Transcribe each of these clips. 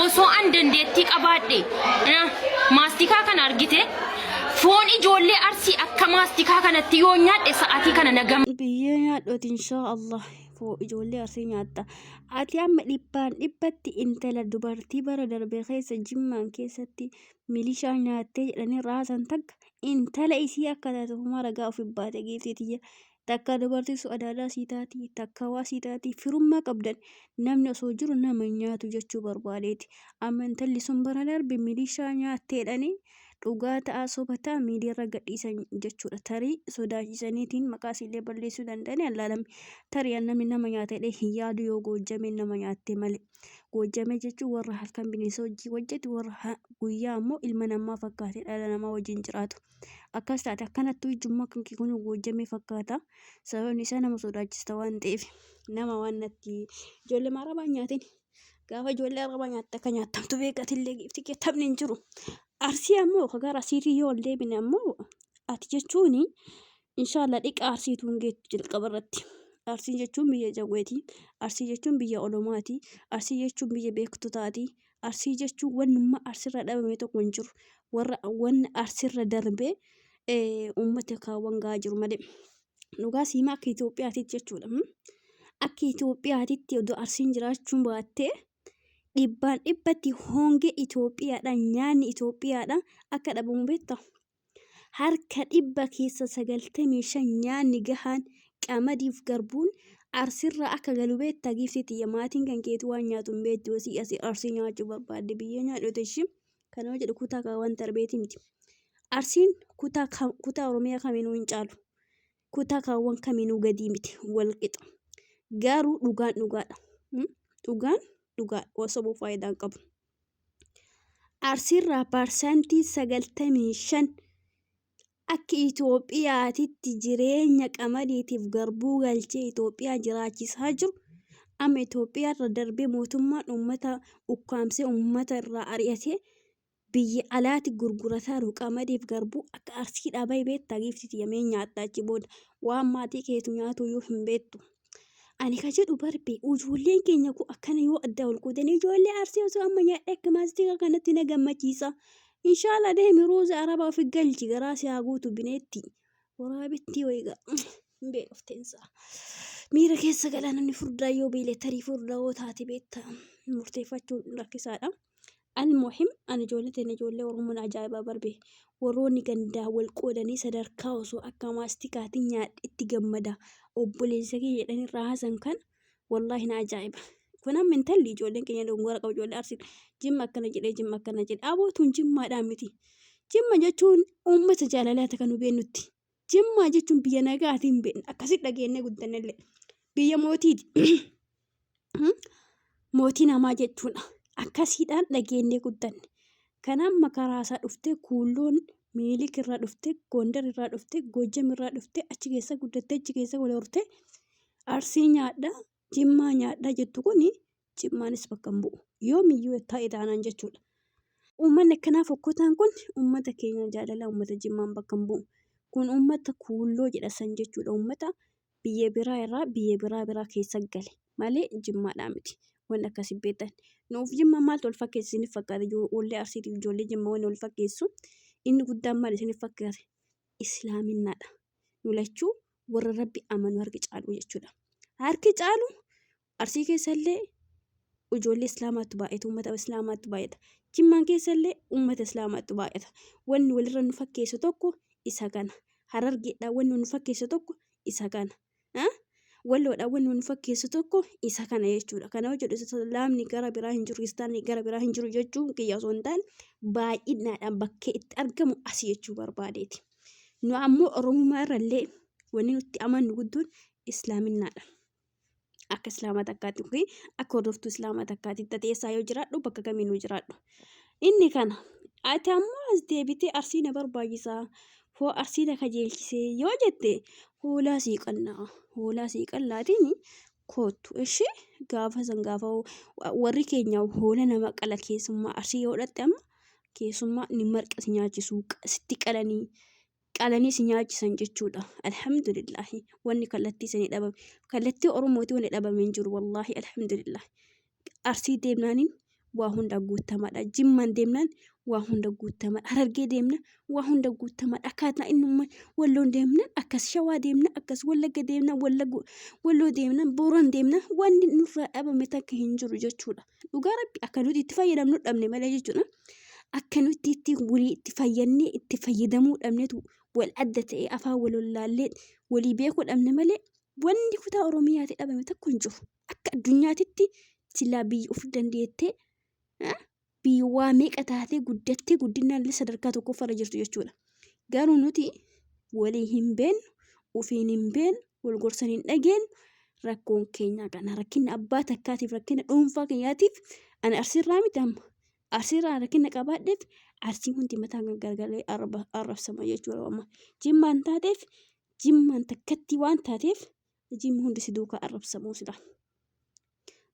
Osoo an dandeettii qabaadhe maastikaa kana argite foon ijoollee Arsii akka maastikaa kanatti yoo nyaadhe sa'aatii kana na gam Biyyee nyaadhooti inshaa Allah. Foo ijoollee Arsii nyaatta. Ati amma dhibbaan dhibbatti intala dubartii bara darbe keessa Jimmaan keessatti milishaa nyaattee jedhanii raasan takka intala isii akka taate homaa ragaa ofi baate giiftii tiyya. Takka dubartii sun adaadaa sii taati, takka waa sii taati, firummaa qabdan namni osoo jiru nama hin nyaatu jechuu barbaadeeti. Amma intalli sun bara darbe milishaa nyaatteedhanii dhugaa ta'aa soba ta'aa miidiyaarra gadhiisan jechuudha. Tarii sodaachisaniitiin maqaa isiillee balleessuu danda'anii allaalame. Tarii an namni nama nyaata jedhee hin yaadu yoo Goojjameen nama nyaatte malee. Goojjamee jechuun warra halkan bineensa wajjin hojjetu warra guyyaa ammoo ilma namaa fakkaatee dhala namaa wajjin jiraatu. Akkas taate akkanattuu ijjummaa kan kee kun goojjamee fakkaata. Sababni isaa nama sodaachista waan ta'eef. Nama waan natti ijoollee arabaa hin nyaatin. Gaafa ijoollee arabaa nyaatte akka nyaatamtu beekatillee giifti kee taphni hin jiru. Arsii ammoo ka gara Arsiitii yoo ol deebine ammoo ati jechuun inshaallah dhiqa Arsiituu hin geettu jalqaba irratti. Arsii jechuun biyya jawweeti. Arsii jechuun biyya olomaati. Arsii jechuun biyya beektotaati. Arsii jechuun wannummaa Arsiirraa dhabame tokko hin jiru. Warra wanni Arsiirra darbee uummata kaawwan gahaa jiru malee. Dhugaa siimaa akka Itoophiyaatitti jechuudha. Akka Itoophiyaatitti odoo Arsiin jiraachuun baattee dhibbaan dhibbatti hongee Itoophiyaadhaan nyaanni Itoophiyaadhaan akka dhabamu beektaa? Harka dhibba keessa 95 nyaanni gahaan qamadiif garbuun Arsirraa akka galu beektaa giiftii tiyya maatiin kan keetu waan nyaatu hin beektu asii asii Arsii nyaachuu barbaadde biyyee nyaadhu ishii kana yoo jedhu kutaa kaawwan tarbeeti miti. Arsiin kutaa kutaa Oromiyaa kamiinuu hin caalu. Kutaa kaawwan kamiinuu gadii miti wal qixa. Garuu dhugaan dhugaadha. Dhugaan dhugaadha. Osoo faayidaa hin qabu. Arsiirraa parsantii 95 akka Itoophiyaatitti jireenya qamadiitiif garbuu galchee Itoophiyaa jiraachisaa jiru amma Itoophiyaarra darbee mootummaan uummata ukkaamsee uummata irraa ari'atee biyya alaati gurgurataa jiru qamadiif garbuu akka Arsiidhaa bahe beektaa giiftii tiyya mee nyaatta achi booda waan maatii keetu nyaatuyyuu hin beektu. Ani ka jedhu barbe ijoolleen keenya kun akkana yoo adda ol qoodanii ijoollee Arsii osoo amma nyaadhe akka maastikaa kanatti na gammachiisa. Inshallah deemi ruuza arabaa ofi galchi garaa si haa guutu bineetti. Waraabettii wayigaa hin beelofteensaa. Miira keessa galaa namni furdaa yoo beele tarii furdaa yoo taate beekta murteeffachuun rakkisaadha. Almuhim ani ijoollee teenya ijoollee Oromoon ajaa'ibaa barbe warroonni gandaa wal qoodanii sadarkaa osoo akka maastikaatiin nyaadhe itti gammada obboleessa kiyya jedhanii raasan kana wallaahi na ajaa'iba. Kun amma intalli ijoolleen keenya dogongora qabu ijoollee Arsii Jimma akkana jedhee Jimma akkana jedhe aboo tun Jimmaadhaa miti. Jimma jechuun uummata jaalalaati kan nu beennutti. Jimmaa jechuun biyya nagaatiin beekna akkasitti dhageennee guddannellee biyya mootiiti. Mootii namaa jechuudha. Akkasiidhaan dhageennee guddanne. Kan amma karaa isaa dhuftee kuulloon Minilik irraa dhuftee Gondar irraa dhuftee Goojjam irraa dhuftee achi keessa guddattee achi keessa wal hortee Arsii nyaadha Jimmaa nyaadha jettu kuni Jimmaanis bakka hin bu'u. Yoomiyyuu ta'e taanaan jechuudha. Uummanni akkanaa fokkotaan kun uummata keenya jaalala uummata Jimmaan bakka hin bu'u. Kun uummata kuulloo jedha san jechuudha. Uummata biyya biraa irraa biyya biraa biraa keessa gale malee Jimmaadhaa miti. Wanni akkasii beektan. Nuuf Jimma maaltu wal fakkeessa isiniif fakkaata? Ijoollee Arsiitiif ijoollee Jimma wanni wal fakkeessu inni guddaan maal isiniif fakkaate? Islaaminnaadha. Nu lachuu warra Rabbi amanu harki caalu jechuudha. Harki caalu Arsii keessallee ijoollee Islaamaatu baay'ata, uummata Islaamaatu baay'ata. Jimmaan keessallee uummata Islaamaatu baay'ata. Wanni walirra nu fakkeessu tokko isa kana. Harargeedhaan wanni nu fakkeessu tokko isa kana. Walloodhaan wanni nu fakkeessu tokko isa kana jechuudha. Kana yoo jedhu Islaamni gara biraa hin jiru, Kiristaanni gara biraa hin jiru jechuun kiyya osoo hin taane baay'inaadhaan bakkee itti argamu asii jechuu barbaadeeti. Nu ammoo Oromummaa irrallee wanni nutti amannu guddoon Islaaminnaadha. Akka islaamaa takkaatti yookiin akka hordoftuu islaamaa takkaatti ta'e eessaa yoo jiraadhu bakka kamiinuu jiraadhu. Inni kana ati ammoo as deebitee Arsii na barbaachisaa hoo Arsii na kajeelchisee yoo jette hoolaa sii qallaa hoolaa sii qallaatiin koottu ishee gaafa san gaafa warri keenya hoola nama qala keessummaa Arsii yoo dhatte amma keessummaa ni marqa si nyaachisuu sitti qalanii qalanii si nyaachisan jechuudha. Alhamdulillaahi wanni kallattii sanii dhabame. Kallattii Oromootii wanni dhabame hin jiru wallaahi alhamdulillaahi. Arsii deemnaaniin waa hunda guutamaadha. Jimmaan deemnaan waa hunda guutamaadha. Harargee deemna waa hunda guutamaadha. Akkaataa innummaa Walloon deemnaan akkas, Shawaa deemna akkas, Wallagga deemna, Wallagga Walloo deemna, Booran deemna, wanni nurraa dhabame takka hin jiru jechuudha. Dhugaa Rabbi akka nuti itti fayyadamnu dhabne malee jechuudha. Akka nuti itti walii itti fayyannee itti fayyadamuu dhabnetu wal adda ta'ee afaan wal wallaallee walii beekuu dhabne malee wanni kutaa Oromiyaatti dhabame tokko hin jiru. Akka addunyaatitti silaa biyya of dandeettee biyya waa meeqa taatee guddattee guddinaan illee sadarkaa tokkoffaarra jirtu jechuudha. Garuu nuti walii hin beennu, ofiin hin beennu, wal gorsan hin dhageenyu. Rakkoon keenya kana rakkina abbaa takkaatiif rakkina dhuunfaa keenyaatiif ani Arsiirraa miti amma. Arsiirraa rakkina qabaadheef Arsii hundi mataa garagalee arrabsama jechuudha amma. Jimmaan taateef Jimmaan takkatti waan taateef jimmi hundi si duukaa arrabsamuu sila.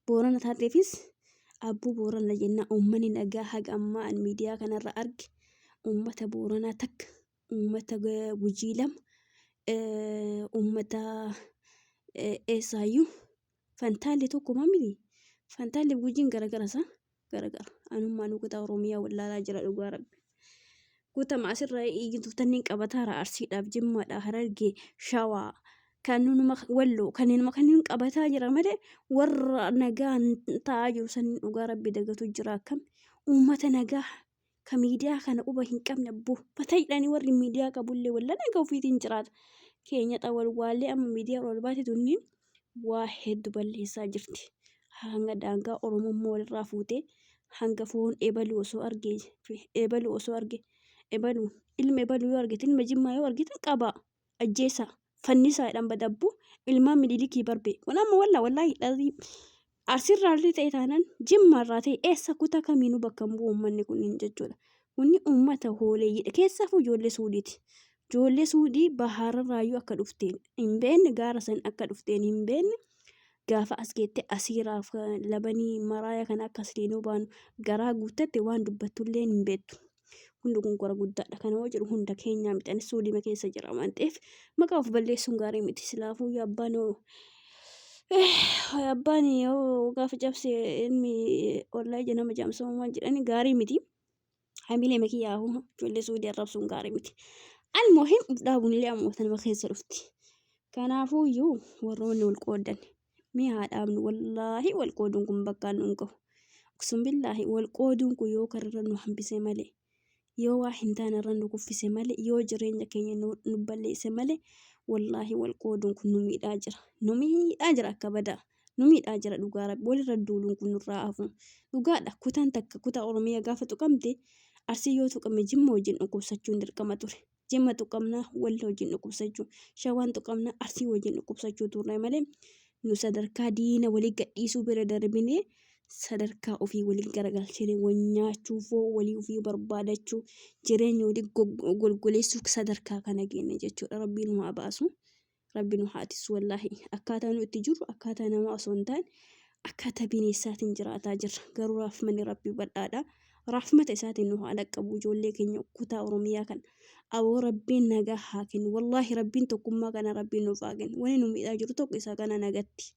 Boorana taateefis abbuu Boorana jenna. Uummanni nagaa haga ammaa an miidiyaa kanarra arge uummata Booranaa takka, uummata Gujii lama, uummata eessaayyuu Fantaalle tokkuma miti. Fantaalle Gujiin garagara isaa garagara. Anummaan kutaa Oromiyaa wallaalaa jira dhugaa Rabbi. Kutama asirra iyyitu tanniin qabataara Arsiidhaaf, Jimmaadha, Harargee, Shawaa, kanuma Walloo kanneenuma kanneen qabataa jira malee warra nagaan taa'aa jiru saniin dhugaa Rabbi dagatu jira. Akkam uummata nagaa ka miidiyaa kana quba hin qabne abboo mataa hidhanii warri miidiyaa qabullee walla nagaa ofiitiin jiraata. Keenya xawalwaallee amma miidiyaa ol baate tunniin waa heddu balleessaa jirti. Hanga daangaa Oromummaa walirraa fuutee hanga foon ebaluu osoo arge ebaluu osoo arge ebaluu ilma ebaluu yoo argite ilma Jimmaa yoo argitan qabaa ajjeesaa fannisaa jedhan badabbuu ilmaan Minilikii barbee kun amma wallaa wallaahi dhalli Arsiirraa illee ta'e taanaan Jimmaarraa ta'e eessa kutaa kamiinuu bakka hin bu'u uummanni kunniin jechuudha. Kunni uummata hooleeyyiidha. Keessaafuu ijoollee Suudiiti. Ijoollee Suudii bahaararraayyuu akka dhufteen hin beekne, gaara san akka dhufteen hin beekne, gaafa as geette asiiraaf labanii maraaya kana akka asliinuu baanu garaa guuttatte waan dubbattullee hin beektu. Kun dogongora guddaadha. Kana yoo jedhu hunda keenyaa miti. Anis Suudiima keessa jira waan ta'eef maqaa of balleessuun gaarii miti. Silaafuu yoo abbaan yoo abbaan yoo gaafa cabse ilmi ollaa ija nama jaamsama waan jedhani gaarii miti. Hamilee makiyaahu ijoollee Suudii arrabsuun gaarii miti. Almuhim of dhaabuun illee ammoo tanuma keessa dhufti. Kanaafuu iyyuu warroonni wal qoodan mee haa dhaabnu, wallaahi wal qooduun kun bakkaan nu hin gahu. Uqsum billaahi wal qooduun kun yoo kararra nu hambise malee, yoo waa hin taane irra nu kuffise malee, yoo jireenya keenya nu balleesse malee, wallaahi wal qooduun kun nu miidhaa jira. Nu miidhaa jira akka badaa. Nu miidhaa jira dhugaa Rabbi. Walirra duuluun kun nurraa hafu. Dhugaadha, kutaan takka kutaa Oromiyaa gaafa tuqamte, Arsii yoo tuqame Jimma wajjin dhukkubsachuun dirqama ture. Jimma tuqamnaa Walloo wajjin dhukkubsachuu, Shawaan tuqamnaa Arsii wajjin dhukkubsachuu turre malee nu sadarkaa diina walii gadhiisuu bira darbinee sadarkaa ofii walii garagalchine wal nyaachuu, foon walii ofii barbaadachuu, jireenya walii golgoleessuu sadarkaa kana geenne jechuudha. Rabbiin nu haa baasu. Rabbi nu haa tissu wallaahi. Akkaataa nu itti jirru akkaataa namaa osoo hin taane akkaataa bineensaatiin jiraataa jirra. Garuu raafmanni Rabbii bal'aadha. Raafmata isaatiin nu haa dhaqqabu ijoollee keenya kutaa Oromiyaa kana. Aboo Rabbiin nagaa haa kennu. Wallaahi Rabbiin tokkummaa kana Rabbiin nuuf haa kennu. Wani nu miidhaa jiru tokko isa kana nagatti.